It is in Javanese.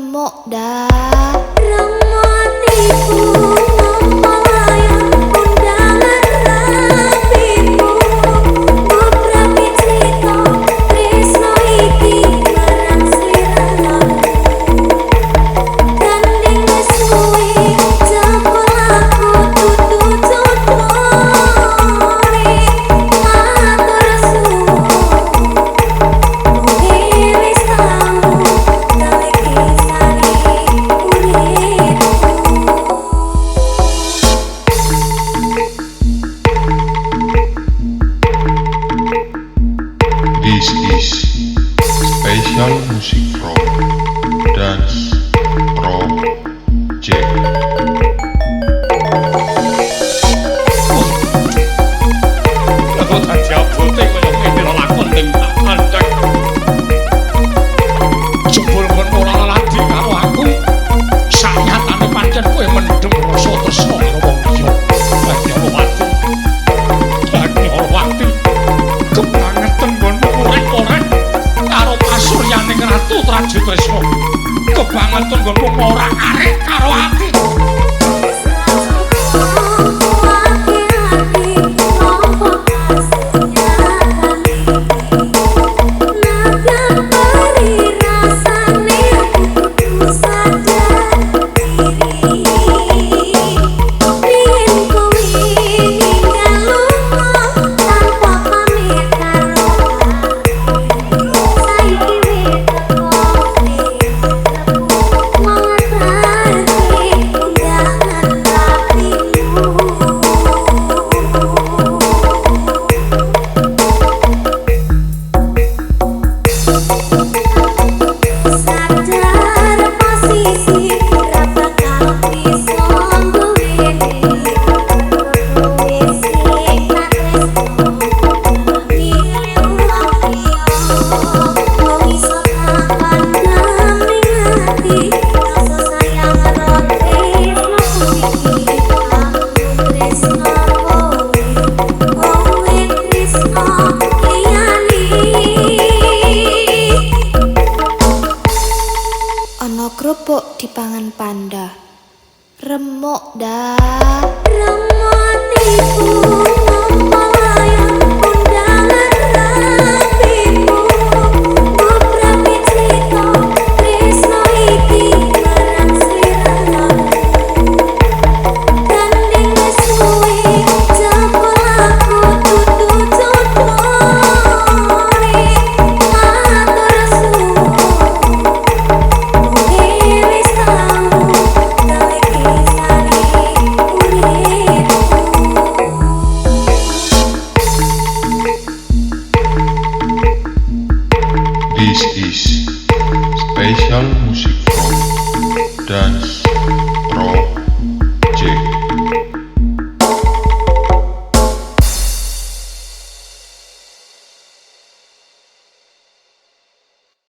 Remuk dah. This is special music from Dance Project. Aku tak jabote kaya ngene lakon ning tak andhek. Jebul kon ora ladi karo aku. Sanyatane pancen kowe mendem rasa tresna karo wong liya. Agyarwati. Agyarwati. Kebangetan nggonmu korek-korek karo pasuryane Ratu Trajutresna. Kebangetan nggonmu ora arek karo ati. Ana kerupuk dipangan panda. Remuk dah. This is special music from Dance